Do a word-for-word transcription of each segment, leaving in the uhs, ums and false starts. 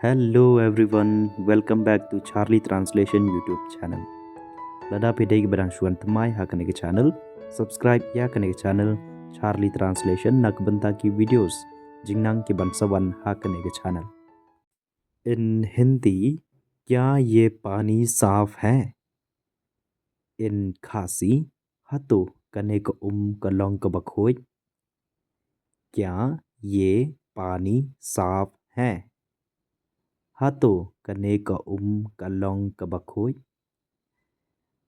Hello everyone, welcome back to Charlie Translation YouTube channel. Lada phi dei kiba dang shuwa thymmai ha kane ka channel, subscribe ïa kane ka channel Charlie Translation na ka bynta ki videos jingnang kiban sa wan ha kane ka channel. In Hindi, क्या ये पानी साफ है? In Khasi, hato kane ka um ka long kaba khuid? क्या ये पानी साफ है? Hato kane ka um ka long kaba khuid?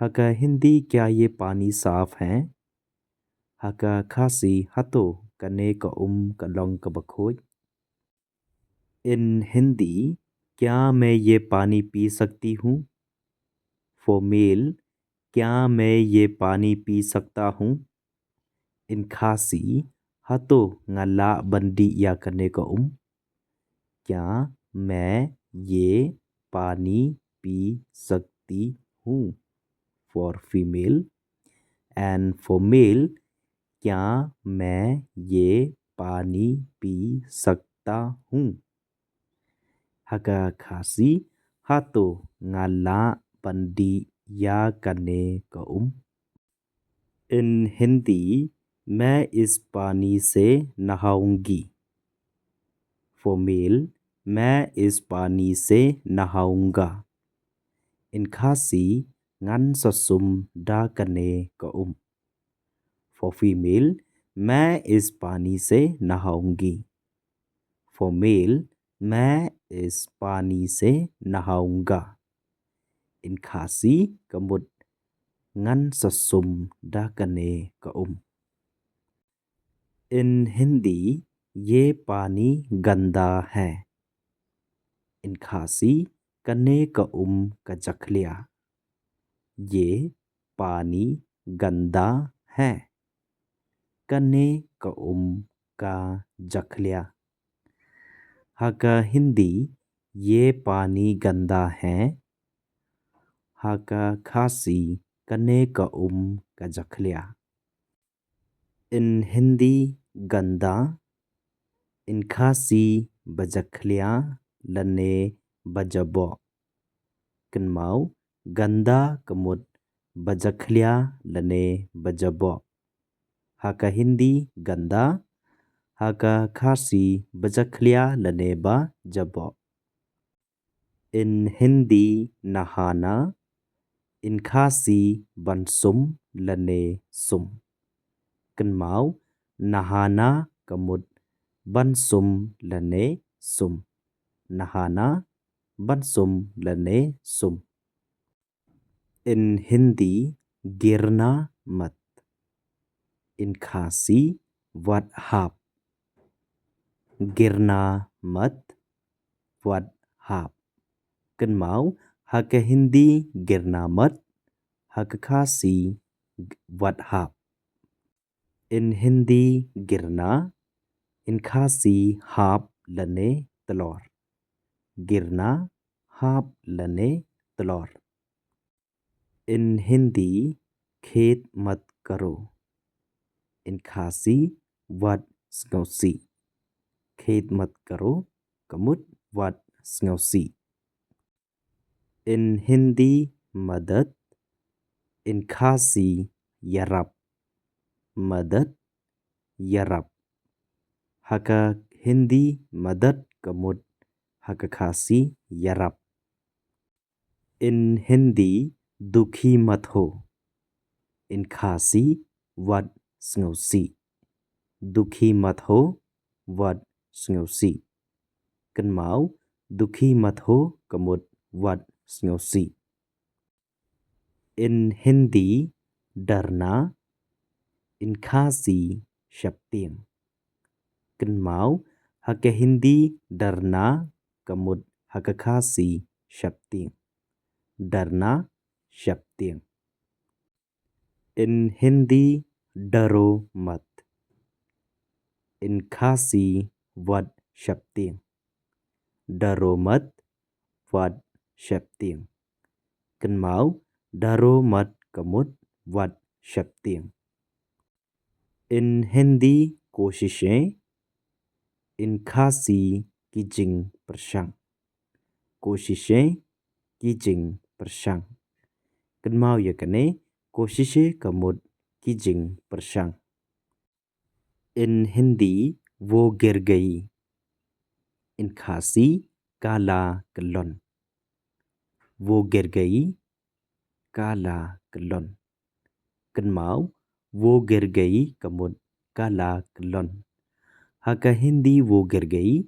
Ha ka Hindi, क्या ये पानी साफ है? Ha ka Khasi, hato kane ka um ka long kaba khuid? In Hindi, क्या मैं ये पानी पी सकती हूँ? For male, क्या मैं ये पानी पी सकता हूँ? In Khasi, hato nga lah ban dih ïa kane ka um? क्या मैं ये पानी पी सकती हूँ? For female, and for male, क्या मैं ये पानी पी सकता हूँ? Ha ka Khasi, hato nga lah ban dih ïa kane ka um? In Hindi, मैं इस पानी से नहाऊंगी। For male, मैं इस पानी से नहाऊंगा। In Khasi, ngan sa sum da kane ka um. For female, मैं इस पानी से नहाऊंगी। For male, मैं इस पानी से नहाऊंगा। In Khasi, ka mut, ngan sa sum da kane ka um. In Hindi, ये पानी गंदा है। In Khasi, kane ka um ka jakhlia. ये पानी गंदा है। Kane ka um ka jakhlia. Ha ka Hindi, ये पानी गंदा है। Ha ka Khasi, kane ka um ka jakhlia. In Hindi, गंदा। In Khasi, ba jakhlia lane ba jaboh. Kynmaw, गंदा ka mut ba jakhlia lane ba jaboh. Ha ka Hindi, गंदा. Ha ka Khasi, ba jakhlia lane ba jaboh. In Hindi, नहाना। In Khasi, ban sum lane sum. Kynmaw, नहाना ka mut ban sum lane sum. नहाना, ban sum lane sum. In Hindi, गिरना मत। In Khasi, wat hap। गिरना मत, wat hap। Kynmaw, ha ka Hindi, गिरना मत, ha ka Khasi, wat hap। In Hindi, गिरना, in Khasi, hap lane tlor। गिरना, hap lane tlor। In Hindi, खेद मत करो। In Khasi, wat sngewsih। खेद मत करो, ka mut wat sngewsih। In Hindi, मदद। In Khasi, ïarap। मदद, ïarap। Ha ka Hindi, मदद ka mut, ha ka Khasi, ïarap। In Hindi, दुखी मत हो। In Khasi, wat sngewsih। दुखी मत हो, wat sngewsih। Kynmaw, दुखी मत हो ka mut wat sngewsih। In Hindi, डरना। In Khasi, sheptieng। Kynmaw, ha ka Hindi, डरना ka mut ha ka Khasi, sheptieng। डरना, sheptieng। In Hindi, डरो मत। In Khasi, wat sheptieng। डरो मत, wat sheptieng। Kynmaw, डरो मत ka mut wat sheptieng। In Hindi, कोशिशें। In Khasi, ki koshishein ki jingpyrshang. Kynmaw ïa kane, koshishein ka mut ki jingpyrshang. In Hindi, wo gir gayi. In Khasi, ka la kyllon. Wo gir gayi, ka la kyllon. Kynmaw, wo gir gayi ka mut ka la kyllon. Ha ka Hindi, wo gir gayi.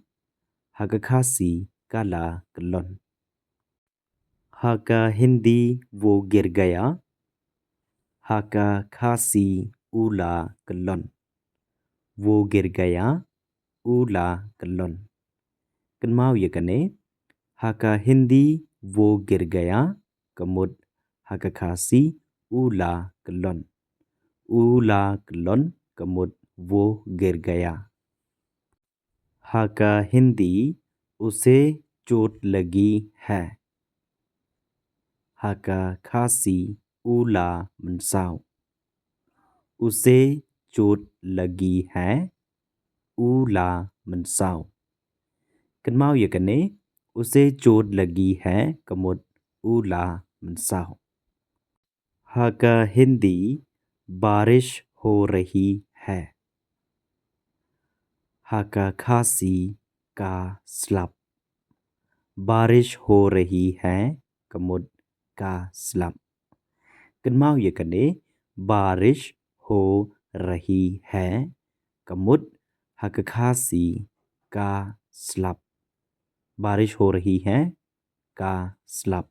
Ha ka Khasi, ka la kyllon. Ha ka Hindi, wo gir gaya. Ha ka Khasi, u la kyllon. Wo gir gaya, u la kyllon. Kynmaw ïa kane, ha ka Hindi, wo gir gaya ka mut, ha ka Khasi, u la kyllon. U la kyllon ka mut, wo gir gaya. Ha ka Hindi, use chot lagi hai. Ha ka Khasi, u la mynsaw. Use chot lagi hai, u la mynsaw. Kynmaw ïa kane, use chot lagi hai ka mut, u la mynsaw. Ha ka Hindi, barish ho rahi hai. Ha ka Khasi, ka slap. Barish ho rahi hai ka mut, ka slap. Kynmaw ïa kane, barish ho rahi hai ka mut, ha ka Khasi, ka slap. Barish ho rahi hai, ka slap.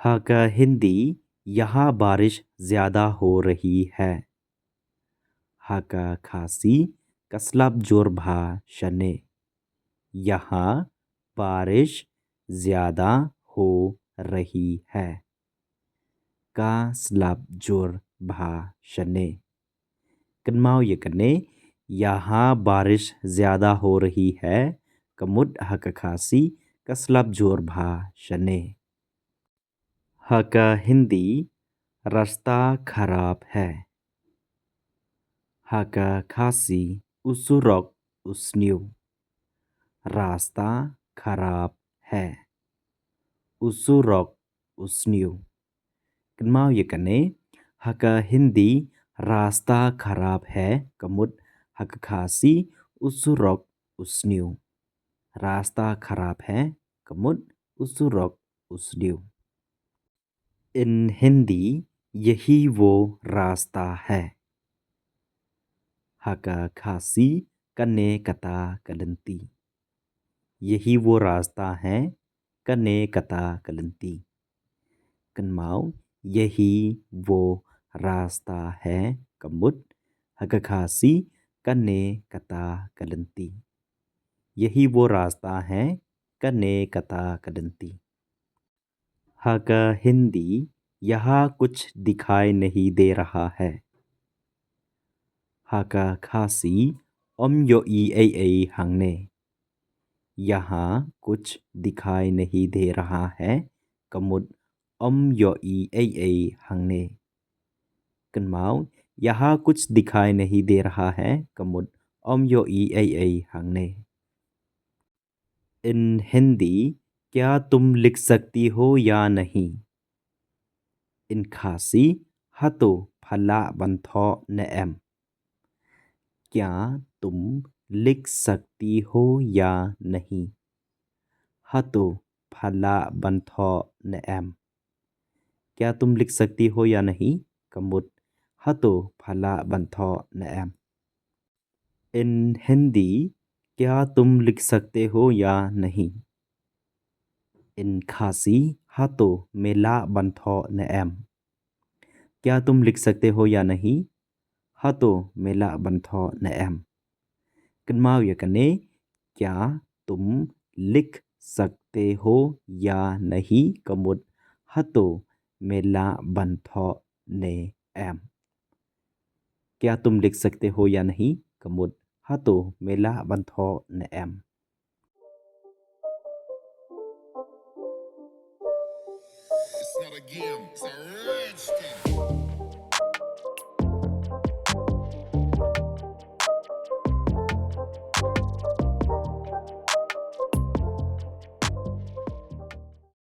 Ha ka Hindi, yahan barish zyada ho rahi hai. Ha ka Khasi, ka slap jur bha shane. Yahan barish zyada ho rahi hai. Ka slap jur bha shane. Kynmaw ïa kane, yahan barish zyada ho rahi hai ka mut, ha ka Khasi, ka slap jur bha shane. Ha ka Hindi, rasta kharab hai. Ha ka Khasi, u surok u sniew. Rasta kharab hai. U surok u sniew. Kynmaw ïa kane, ha ka Hindi, rasta kharab hai ka mut, ha ka Khasi, u surok u sniew. Rasta kharab hai ka mut, u surok u sniew. In Hindi, yahi wo rasta hai. Ha ka Khasi, kane kata ka lynti. Yahi wo rasta hai, kane kata ka lynti. Kynmaw, yahi wo rasta hai ka mut, ha ka Khasi, kane kata ka lynti. Yahi wo rasta hai, kane kata ka lynti. Ha ka Hindi, yahan kuch dikhai nahi de raha hai. Ha ka Khasi, ym ïohi ei ei hangne. Yahan kuch dikhai nahi de raha hai ka mut, ym ïohi ei ei hangne. Kynmaw, yahan kuch dikhai nahi de raha hai ka mut, ym ïohi ei ei hangne. In Hindi, kya tum likh sakti ho ya nahi? In Khasi, hato pha lah ban thoh ne em? Kya tum likh sakti ho ya nahi? Hato pha lah ban thoh ne em? Kya tum likh sakti ho ya nahi? Ka mut, hato pha lah ban thoh ne em? In Hindi, kya tum likh sakte ho ya nahi? In Khasi, hato me lah ban thoh ne em? Kya tum likh sakte ho ya nahi? Hato me lah ban thoh ne em? Kynmaw ïa kane, kya tum likh sakte ho ya nahi ka mut, hato me lah ban thoh ne em? Kya tum likh sakte ho ya nahi ka mut, hato me lah ban thoh ne em? It's not a game, it's a rich thing.